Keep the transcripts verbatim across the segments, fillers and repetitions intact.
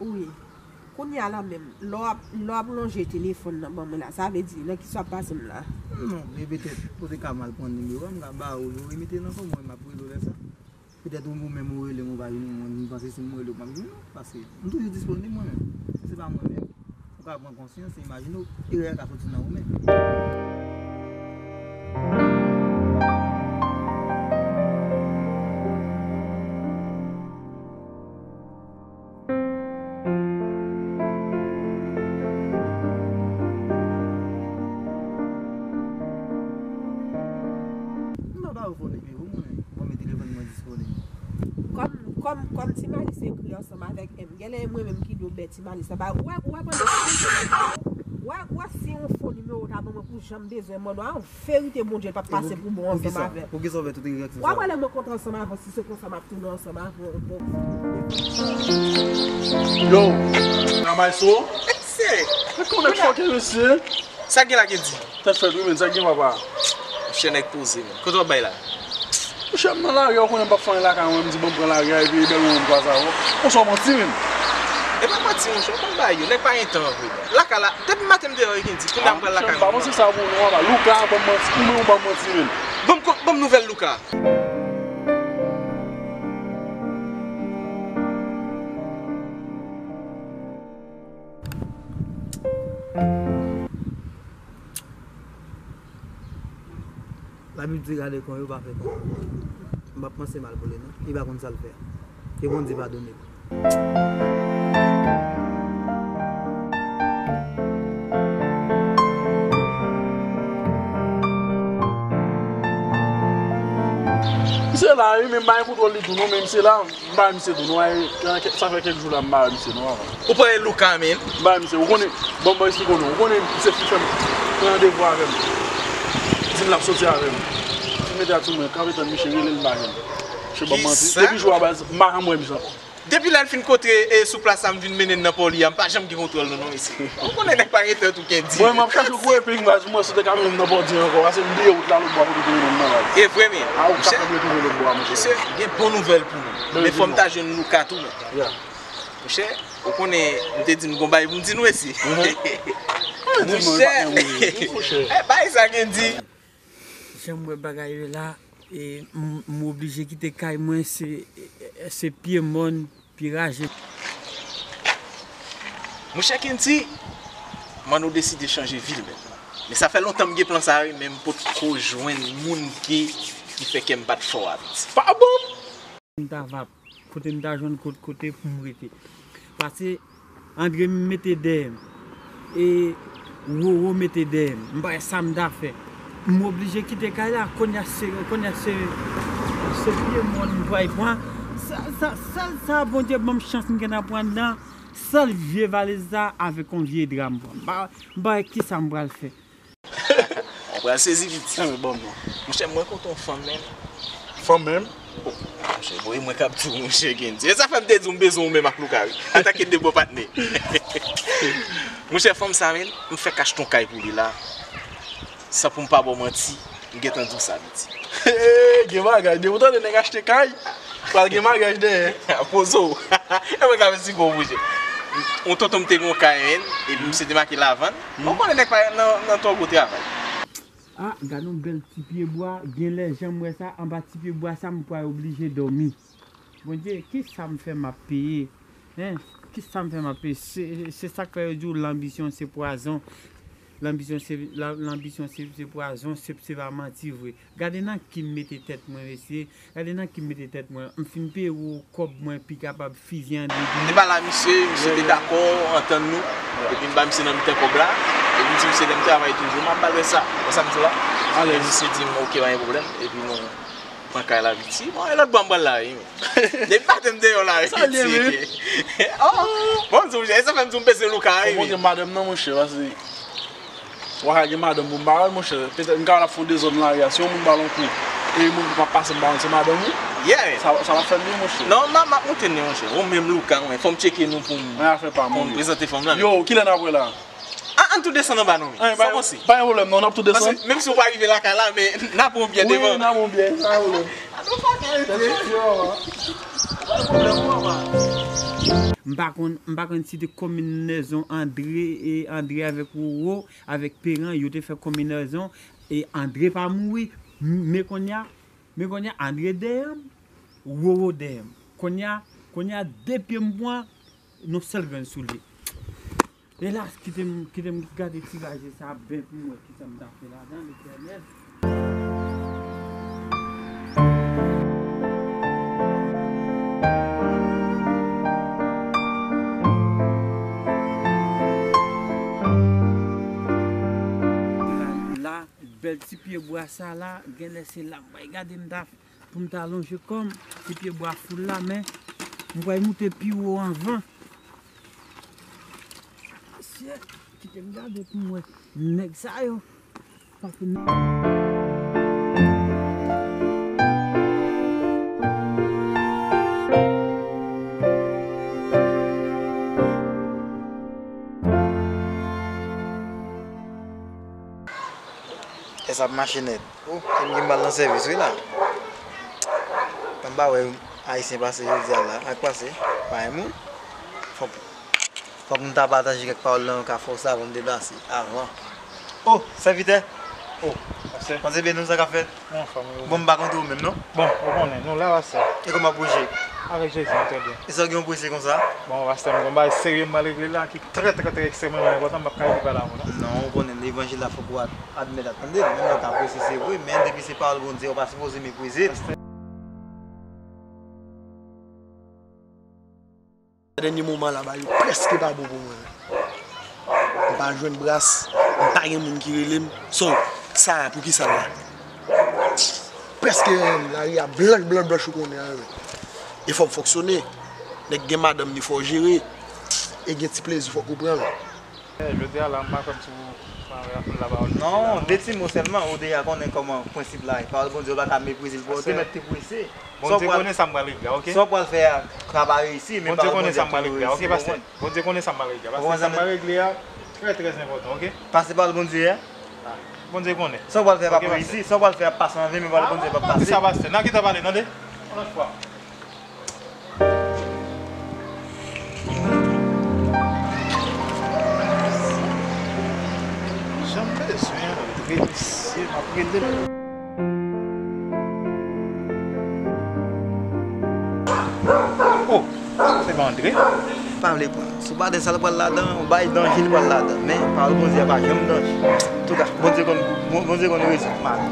Wi. Kounye a la menm, lè w ap, lè w ap lonje telefòn nan ban mwen la, sa vle di, nan kisa w ap pase m la? Non, men petèt, ou te ka mal pran nimewo a, m ka ba ou l, ou remete nan fon mwen, m ap rele w lè sa. Petèt ou, ou menm ou rele m, ou pa jwenn mwen, m panse si m rele w, m ap jwenn ou, paske m toujou disponib mwen menm. Si se pa mwen menm, ou ka pran konsyans e imajine w, erè a ka soti nan ou menm. M pa ba ou fo nimewo mwen, bon, men telefòn mwen disponib. Kòm, kòm, kòm Ti Malis ekri ansanm avèk M, genlè e mwen menm ki dwe bè Ti Malis la. Ba, ou wè, ou wè pandan, ou wè, ou wè si yon fo nimewo w ta ban mwen pou jan m bezwen manda w a, an verite Bondye l p ap pase pou bon ansanm avè w. Poukisa w fè tout reyaksyon sa yo? W ap wè lè mwen kontre ansanm avè w, si se konsa m ap tounen ansanm avè w ankò. Yo, travay so. Mesye! Mwen konnen fòke, mesye. Sa gen la, Kendy? Tèt frèt wi, men sa gen, papa. Monchè, nèg poze, men. Kote w ap bay la? Monchè, m nan lari a, ou konnen m p ap fè anyen lakay mwen, m di bon, m pran lari a, epi e bèl moman m kwaze avè w. Monchè, w manti, men. E pa manti, monchè, ou konn bagay yo, nèg pa gen tan vre. Lakay la, depi maten m deyò, Kendy, kounye a m pral lakay mwen. M pa panse sa pou nou, papa. Louka, ban m manti, ou menm ou ban m manti, men. Ban m ko-, ban m nouvèl Louka. Labib di gade kon yo pa fè kon. M p ap panse mal pou li non. Li pa konn sa l fè a. Ke Bondye padone l. Misye la wi, men m pa gen kontwòl li tou non, men misye la. M pa wè misye tou non, sa fè kèk jou la m pa wè misye non, papa. Ou pa wè Louka, men? M pa wè misye, ou konnen, bon, m esplike w non, ou konnen misye fin fè m pran randevou avè m. Di m l ap soti avè m. M mete a sou mwen, kanpe tann misye, rele l, m pa jwenn. Misye ban m manti. Depi jou a baz, m pa janm wè misye ankò. Depi lè l fin kote, e, sou plas la, m vin mennen l nan Pòdi a, m pa janm gen kontwòl nou non, mesye. Ou konnen nèg pa gen tan tou, Kendy. Mwen, m ap chache w kouri ping baz, mwen, si w te ka mennen m nan Pòdi ankò, paske m bliye wout la lòt bò kote w te mennen m nan baz. E vre, men. A, ou pa ka retouve lòt bò a, monchè. Mesye, gen bon nouvèl pou nou. Men fò m ta jwenn Louka tou, men. Monchè, ou konnen, m te di n gon bagay pou m di nou, mesye. Monchè. E, bagay sa, Kendy. Jan m wè bagay yo la, e, m, m oblije kite kay mwen, se, se pye mòn, pye raje. Monchè Kendy, Mano deside chanje vi l menm. Men sa fè lontan m gen plan sa wi, men m potko jwenn moun ki, ki fè kè m bat fò a, piti. Pa bon! M ta va, kote m ta jwenn kot-, kote pou m rete. Pase Andre m mete dèyè m. E Roro mete dèyè m. M pa wè sa m ta fè. M oblije kite kay la. Kounye a se, kounye a se, se pye mòn m pral pran. Sa, sa, sèl sa Bondye ban m chans m gentan pran anndan, sèl vye valiz la avèk yon vye dra m pran. M pa, m pa wè kisa m pral fè. Ou pral sezi piti. Anben, ban m non. Monchè, mwen konn yon fanm menm. Fanm menm? Oh, monchè, bon, e mwen k ap di w, monchè Kendy. E sa fè m te di w m bezwen w menm ak Louka, wi. Atake de bon patnè. Monchè, fanm sa menm, m fèk achte yon kay pou li la. San pou m pa ba w manti, m gentan di w sa, piti. Hey, gen bagay. Depi w tande nèg achte kay, pral gen maryaj dèyè. Poze w. E mwen k ap esplike w, monchè. Yon tonton m te gen yon kay, menn, epi misye te make l a vann. Ou konnen nèg pa nan, nan twò gwo travay. Ah, gade yon bèl ti pyebwa. Genlè jan m wè sa, anba ti pyebwa sa, m pral oblije dòmi. Bondye, kisa m fè m ap peye? Hein? Kisa m fè m ap peye? Se, se sa k fè yo di w lanbisyon se pwazon. Lanbisyon se, la, lanbisyon se, se pwazon, se, se pa manti vre. Gade nan ki m mete tèt mwen, mesye. Gade nan ki m mete tèt mwen. M fin peye wo kòb mwen pi kapab fizye André. Li pa la, misye, misye te dakò antann nou. Epi m ba misye nan mitan kòb la. Epi m di misye, lè m travay toujou, m ap ba l wè sa. Wè sa m di w la? Alèz. Misye di m, "Oke, pa gen pwoblèm." Epi nou pran kay la piti. Bon, e lòt bò m pral la, wi. Depi maten m deyò la, wi. Sa l ye, wi. Oh, bon, m di w, e sa fè m di w m bezwen Louka, wi. Fò montre madanm nan, monchè, paske w a ka gen madanm pou m ba l, monchè. Petèt m ka ap fè yon dezòd nan lari a. Si yon moun ba l yon kou, e yon moun ki p ap pase m ba l, se madanm ou? Yeah. Sa, sa va fè l, wi, monchè. Non, m a, m ap montre nou, monchè. Ou menm, Louka, mwen, fò m tcheke nou pou m, pou m prezante fanm nan. Yo, kilè n ap wè la? An, ann tou desann anba non, men. Sa w panse? Pa gen pwoblèm, non, n ap tou desann. Paske menm si w pa rive lakay la, men n a pran yon byè devan. Wi, n a pran yon byè, pa gen pwoblèm. An nou pa ka rete. M pa konn, m pa konn si te konbinezon André, e André avèk Roro, avèk Peran, yo te fè konbinezon, e André pa mouri, m-, men kounye a, men kounye a, André dèyè m, Roro dèyè m. Kounye a, kounye a, de pye m pran, yon sèl grenn soulye. Elas, kite m, kite m gade tiraje sa byen pou m wè kisa m ta fè ladan, Letènèl. La, la, bèl ti pye bwa sa la, genlè se la m pral gade m ta pou m ta lonje kò m, ti pye bwa foul la, men m pral moute pi wo anvan. Mesye, kite m gade pou m wè nèg sa yo. Paske Kè sa ap mache nèt. Oh, se m ki mal nan sèvis wi la. Ban m pa wè Ayisyen pase jodi a la. Ak pase, pa gen moun. Fòk, fòk m ta pataje kèk pawòl nan yon ka fò sa avan m deplase. Avan. Oh, sèvitè. Oh, pastè. Panse byen nou sa k ap fèt? Anfòm wi. Bon, m pa kontre w menm non. Bon, ou konnen, nou la pastè. E kòman pwojè? Avèk Jezi, nou trè byen. E sa w gen w prese konsa? Bon, pastè, m gen yon bagay serye m pral regle la ki trè, trè, trè ekstrèmeman enpòtan, m p ap ka evite pale avè w non. Non, ou konnen levanjil la fòk ou ad-, admèt, tande, menm lè w ka prese se vre, men depi se pawòl Bondye, ou pa sipoze meprize l. Dènye moman la, bagay yo prèske pa bon pou mwen. M pa jwenn bras, m pa gen moun ki rele m. So, sa a, poukisa l la? Prèske lari a blanch, blanch, blanch, ou konnen an, wi. E fò m fonksyone. Nèg gen madanm li fò jere. E gen ti plezi fòk ou pran l. Eh, jodi a la, m pa kwè m sou, sou lapawòl Bondye la non. Non, de ti mo sèlman, ou deja konnen kòman prensip la ye. Pawòl Bondye, ou pa ka meprize l, ou te mèt te prese. Bondye konnen sa m pral regle a, oke? Sa w pral fè a, sa pa reyisi, men pawòl Bondye ap toujou reyisi, ou konprann? Bondye konnen sa m pral regle a, paske sa m pral regle a trè, trè enpòtan, oke? Pase pawòl Bondye a. Ah, Bondye konnen. Sa w pral fè a p ap reyisi, sa w pral fè a ap pase an ven, men pawòl Bondye p ap pase. Ah, pa di sa, pastè. N a kite pale, tande. Yon lòt fwa. Jan m bezwen antre, mesye, m ap rele l. Oh, se pa André? Pa vle pran. Si w pa gen sa l pral ladan, yon bay danje li pral ladan. Men, pawòl Bondye a pa janm danje. Antouka, Bondye konn, Bon-, Bondye konn rezon. M ale.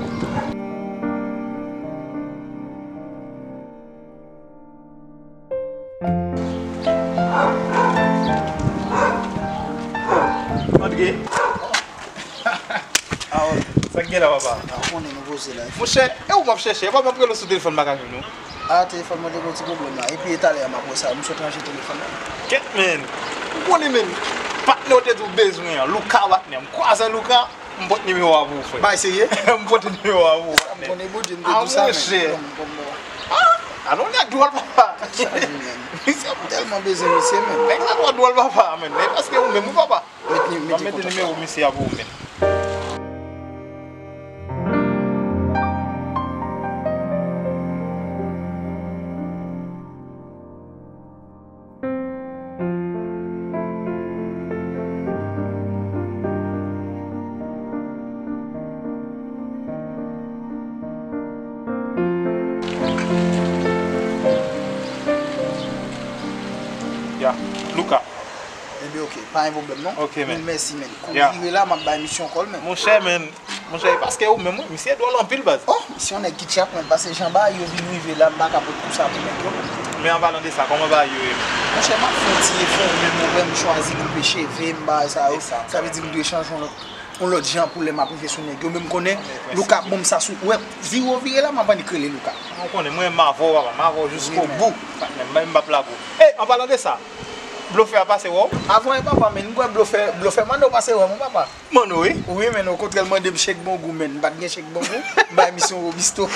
André. Sa k gen la, papa? Ah, ou konnen nou poze la. Monchè, e ou m ap chèche? E pa m ap rele w sou telefòn, m pa ka jwenn ou. Ah, telefòn mwen te gen yon ti pwoblèm la. Epi, e talè a m ap wè sa. M sot ranje telefòn nan. Kèt, men. Ou konnen, men. Patnè w te di w bezwen an. Louka, patnè. M kwaze Louka. M pot nimewo a pou ou, frè. Bay serye? M pot nimewo a pou ou. M konnen Bondye m te di sa, men. Ah, monchè. Ah, alon nèg dwòl, papa. Sa di, men. Misye tèlman bezwen misye, men. Nèg la twò dwòl, papa, men. E paske ou menm, wi, papa. Mete, mete kontak la. M ap mete nimewo misye a pou ou, men. Louka. Ebyen, oke, pa gen pwoblèm non. Oke, men. Mil mèsi, men. Kou vire la, m ap bay misye yon kòl, men. Monchè, men, monchè, e paske ou menm, wi, misye dwòl anpil, baz. Oh, misye yon nèg ki tchap, men, paske jan bagay yo vin rive la, m pa ka pot kou sa pou nèg yo. Men an palan de sa, kòman bagay yo ye, men? Monchè, m ap fè yon ti efò, ou menm ou wè m chwazi koupe cheve m, bagay sa yo. Sa vle di m dwe chanje yon lòt, yon lòt jan pou lè m ap rive sou nèg yo. Men m konnen Louka ap ban m sa sou, wè, vire w vire la, m ap annik rele Louka. Ou konnen, mwen m avè w, papa, m avè w jiskobou. Patnè m, m p ap lage w. Ey, an palan de sa, blofè a pase wè w? Avan e papa, men, m kwè blofè, blofè mande w pase wè m, wi, papa. Mande w, wi. Wi, men, okontrè, l mande m chèk bongou, men, m pa t gen chèk bongou, m bay misye yon Robusto.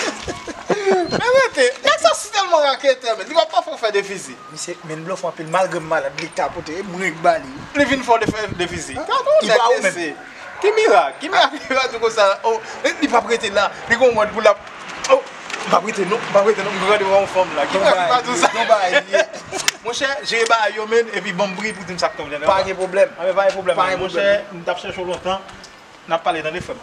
Men rete, nèg sa si tèlman raketè, men, li p ap pa fè w fè defizi. Misye, men, blofè anpil, malgre m malad, li k ta pote, e mwen k ba li. Li vin fè w fè defizi. Gade yon nèg mesye. Ki mirak? Ki mirak li pa di w konsa? Oh, li p ap rete la. Li gon mòd pou l ap, oh, m p ap rete non, m p ap rete non, m pral wè yon fanm la. Ki mirak li pa di w sa? Monchè, jere bagay yo, men, epi ban m pri pou di m sa k tonbe. Pa gen pwoblèm. Anben, pa gen pwoblèm, monchè, m t ap chèche w lontan. N ap pale, tande, frè m.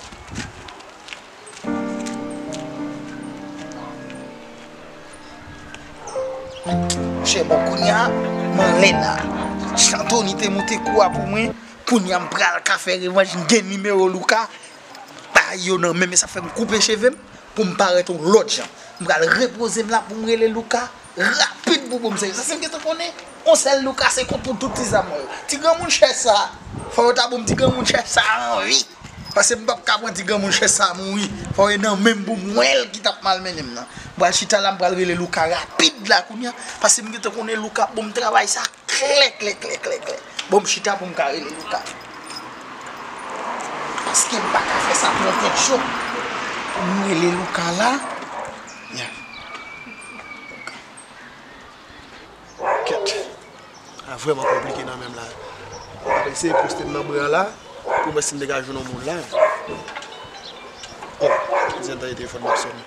Monchè, bon, kounye a, m anlè la. Jan Tony te moute kou a pou mwen, kounye a m pral ka fè revanj, m gen nimewo Louka. Bay yo nan men, men sa fè m koupe cheve m pou m parèt yon lòt jan. M pral repoze m la pou m rele Louka rapid pou bon m sèvi. Sa se m gentan konnen, yon sèl Louka se kont pou tout ti zam mwen yo. Ti granmoun chèch sa, fò yo ta ban m ti granmoun chèch sa anvi. Paske m p ap ka pran ti granmoun chèch sa mouri. Fò e nan men m pou m wè l ki t ap malmennen m nan. M pral chita la, m pral rele Louka rapid la kounye a. Paske m gentan konnen Louka ap ban m travay sa klè, klè, klè, klè, klè. Bon, m chita pou m ka rele Louka. Paske m pa ka fè sa pran tèt cho. M rele Louka la. Ya. Kèt. A vrèman konplike nan men m la. M ap eseye poste m nan bra la pou m wè si m te ka jwenn yon moun la. Oh, di an tande telefòn m ap sonnen.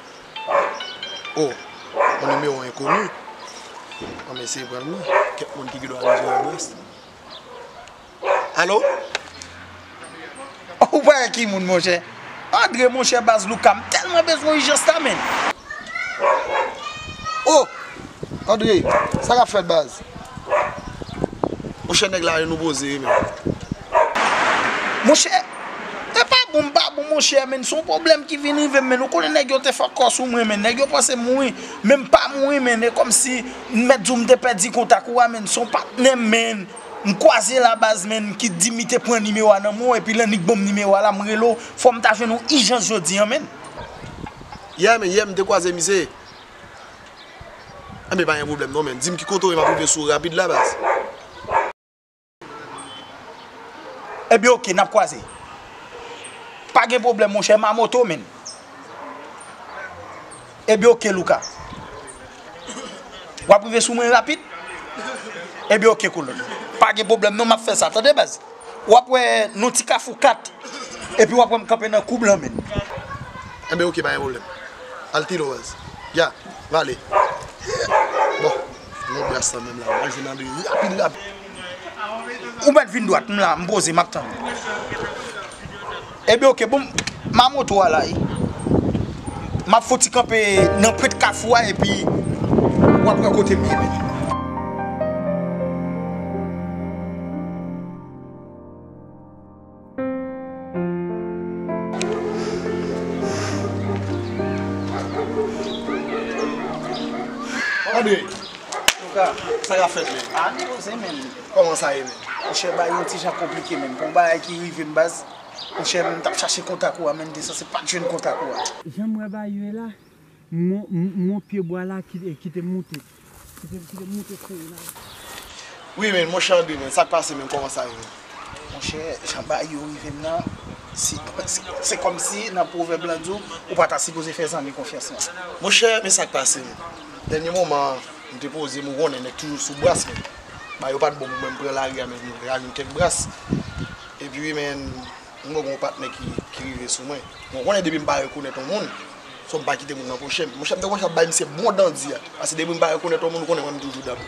Oh, yon nimewo enkoni. An m eseye pran l non. Kèt, moun ki gen dwa bezwen yon bras. Alo? Ou pa wè ki moun, monchè? Andre, monchè, baz Louka, m tèlman bezwen ijans la, men. Oh! Andre, sa k ap fèt, baz? Monchè, nèg la, nou poze, men. Monchè, e pa bon, m pa bon, monchè, men. Se yon pwoblèm ki vin rive m, men. Ou konnen nèg yo te fè kò sou mwen, men. Nèg yo panse m mouri, men m pa mouri, men. E kòmsi, m mèt di w, m te pèdi kontak ou a, men. Se yon patnè m, men. M kwaze la baz, men, ki di m li te pran nimewo a nan men w, epi l annik ban m nimewo a la, m rele w, fò m ta jwenn ou ijans jodi a, men. Yè, men, yè, m te kwaze misye. Enben, pa gen pwoblèm non, men. Di m ki kote w ye, m ap rive sou ou rapid la, baz. Ebyen, oke, n ap kwaze. Pa gen pwoblèm, monchè, m a moto, men. Ebyen, oke, Louka. W ap rive sou mwen rapid? Ebyen, oke, kolòn. Pa gen pwoblèm, non, m ap fè sa. Tande, baz. W ap wè nan ti kafou kat. Epi w ap wè m kanpe nan koub lan, men. Enben, oke, pa gen pwoblèm. Al tilon, baz. Ya, vale. Bon, non, bras lan menm la. Mwen jwenn Andre rapid, rapid. Ou mèt vin dwat, m la, m poze, m ap tann ou. Ebyen, oke, bon, m a moto a la, wi. M ap fouti kanpe nan pwent kafou a, epi w ap wè kote m ye, men. Andre, sa k ap fèt, men? A, nou poze, men. Kòman sa ye, men? Monchè, bagay yon ti jan konplike, men. Pou yon bagay ki rive m, baz, monchè, m t ap chache kontak ou a, men, m te sanse pa t jwenn kontak ou a. Jan m wè bagay yo ye la, m wè, m, m wè pye bwa la ki, ki te moute. Ki te, ki te moute sou ou la. Wi, men, monchè Andre, men, sa k pase, men, kòman sa ye, men? Monchè, jan bagay yo rive m nan, si, se, se kòmsi nan pwovèb lan di w, ou pa ta sipoze fè zanmi konfyans, non. Monchè, men sa k pase, men. Dènye moman, m te poze m, ou konnen, nèg toujou sou bras, men. Bagay yo pa t bon pou mwen, m pran lari a, men, m rale kèk bras. Epi, men, m gen yon patnè ki, ki rive sou mwen. Bon, ou konnen depi m pa rekonèt yon moun, so m pa kite moun nan pwoche m. Monchè, m te konsa bay misye bon dandi a. Paske depi m pa rekonèt yon moun, ou konnen mwen m toujou dabou.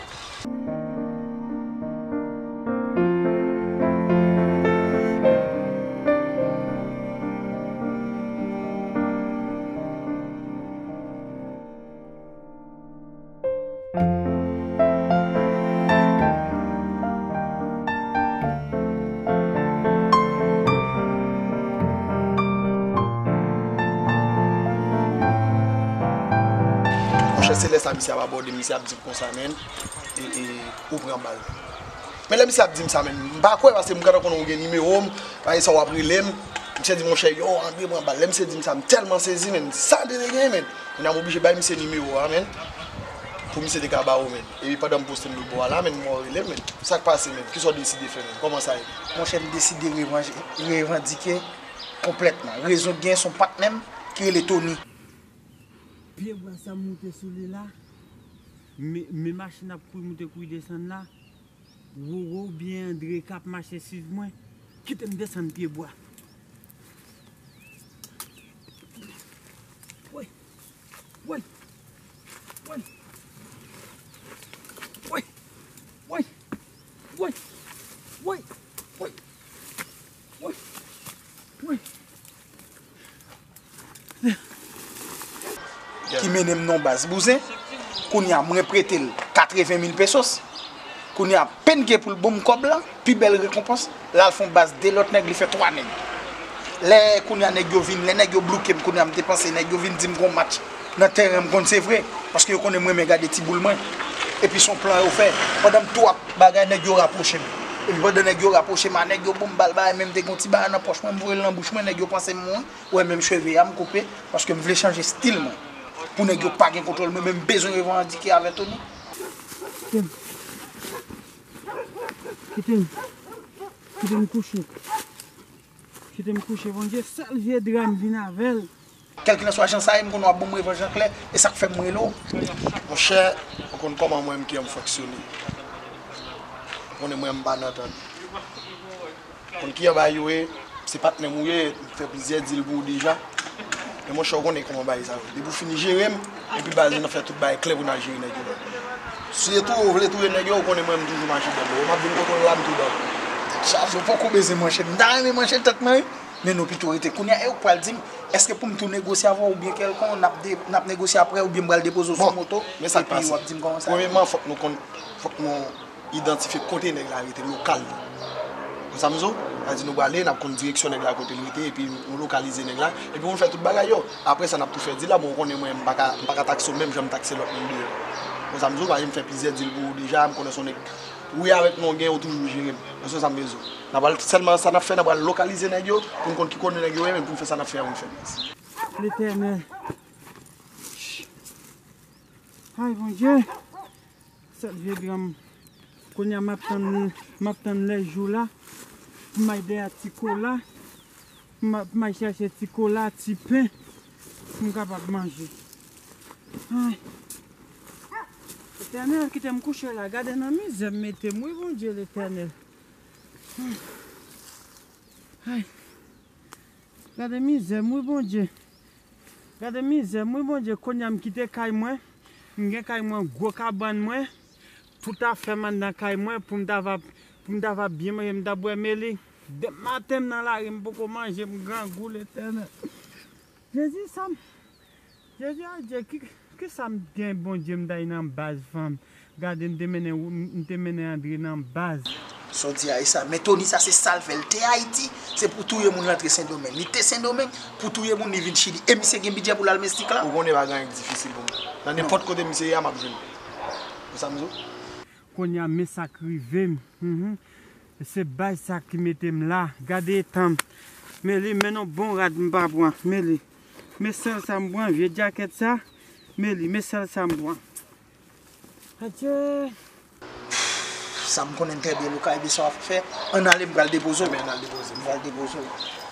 Se lè sa misye ap abòde m, misye ap di m konsa, menn, e, e, ou pran bal. Men lè misye ap di m sa, menn, m pa kwè, paske m gentan konnen ou gen nimewo m, paske sa w ap rele m. Misye di, monchè, yo, Andre pran bal. Lè misye di m sa, m tèlman sezi, menn, sa Andre te genyen, menn. Kounye a m oblije bay misye nimewo a, menn, pou misye te ka ba ou, menn. Epi pandan m poste m lòtbò a la, menn, m wè w rele m, menn. Sa k pase, menn? Kisa w deside fè, menn? Kòman sa ye? Monchè, m deside revan-, revandike konplètman. Rezon k genyen, se yon patnè m ki rele Tony. Pye bwa sa moute sou li la, men, men machin ap kouri moute kouri desann la, Roro oubyen Andre k ap mache swiv mwen, kite m desann pye bwa. Woy! Woy! Woy! Woy! Woy! Woy! Woy! Woy! Woy! Ki mennen m nan yon baz bouzen. Kounye a, mwen prete l katreven mil pesos. Kounye a, penn gen pou l ban m kòb la, pi bèl rekonpans, l al fè yon baz de lòt nèg, li fè twa nèg. Lè kounye a nèg yo vin, lè nèg yo blouke m, kounye a m te panse nèg yo vin di m gon match nan teren, m konn se vre, paske yo konnen m renmen gade ti boul mwen. Epi se yon plan yo fè. Pandan m tou ap bagay, nèg yo rapwoche m. Epi pandan nèg yo rapwoche m a, nèg yo ban m bal bagay, men m te gon ti bagay nan pòch mwen, m voye l nan bouch mwen, nèg yo panse m mouri. Ou wè menm cheve a m koupe, paske m vle chanje stil mwen. Pou nèg yo pa gen kontwòl mwen, men m bezwen revandike avè Tony. Kite m. Kite m. Kite m kouche. Kite m kouche, Bondye, sèl vye dra m vin avè l. Kèlkelanswa jan sa ye, m konnen w ap ban m revanj an klè, e sa k fè m rele w. Monchè, ou konn kòman mwen menm ki an m fonksyone. Ou konnen mwen m pa nan tan. Konn ki jan bagay yo ye, se patnè m ou ye, m fè plizyè dil pou ou deja. Men monchè, ou konnen kòman bagay sa yo. Depi w fini jere m, epi baz nou fè tout bagay klè pou n al jere nèg yo. Si se touye w vle touye nèg yo, ou konnen mwen m toujou mache dèyè w. M ap vin kote w la, m tou dèyè w. Chaje, w poko bezwen manchèt. M ta renmen manchèt tèt mwen, wi. Men nou pito rete. Kounye a, e ou k pral di m, èske pou m tou negosye avè w oubyen kèlkon, n ap de-, n ap negosye aprè, oubyen m pral depoze w sou moto, epi w ap di m kòman sa ye? Premyèman, fòk nou konn, fòk nou idantifye kote nèg la rete, lokal li. Ou konn sa m di w? Sa di nou prale, n ap konn direksyon nèg la kote l rete, epi nou lokalize nèg la, epi nou fè tout bagay yo. Aprè sa, n ap tou fè dil la, bon, ou konnen mwen, m pa ka, m pa ka takse w menm jan m takse lòt moun deyò. Ou konn sa m di w, paske m fè plizyè dil pou ou deja, m konnen se yon nèg, wi, avèk non gen, ou toujou jere m. Ou konn sa m vle di w. N ap al, sèlman sa n ap fè, n ap al lokalize nèg yo, pou n konn ki kote nèg yo ye, men pou n fè sa n ap fè a, pou n fè baz. Letènèl. Ay, Bondye. Sèl vye dra m. Kounye a m ap tann, m ap tann lè jou la. Pou m al dèyè ti kola. Pou m al, pou m al chèche ti kola, ti pen. Pou m kapab manje. Ay. Letènèl, kite m kouche la. Gade nan mizè m mete m, wi, Bondye Letènèl. Ay. Gade mizè m, wi, Bondye. Gade mizè m, wi, Bondye. Kounye a m kite kay mwen. M gen kay mwen, gwo kabann mwen. Tout afè m anndan kay mwen pou m ta va, pou m ta va byen manje, m ta bwè meli. Depi maten m nan lari, m poko manje, m grangou, Letènèl. Jezi, sa m, Jezi, adye, ki, kisa m gen, Bondye, m t al nan baz fanm. Gade, m te mennen, m te mennen Andre nan baz. Sa w di a, e sa. Men Tony, sa se sa l fè. L te Ayiti, se pou touye moun rantre Sendomeng. Li te Sendomeng, pou touye moun, li vin Chili. E misye gen bidjè pou l al Meksik la? Ou konnen pa gen anyen k difisil pou mwen. Nan nenpòt kote misye ye a, m ap jwenn li. Ou konn sa m di w? Kounye a, men sa k rive m. Mhm. Se baz sa ki mete m la. Gade etan m. Men li, men yon bon rad m pa pran. Men li. Men sèl sa m pran, vye djakèt sa. Men li, men sèl sa m pran. Adye. Sa m konnen trè byen, Lucas, ebyen sa w ap fè. Ann ale, m pral depoze w. Ebyen, ann al depoze m. M pral depoze w.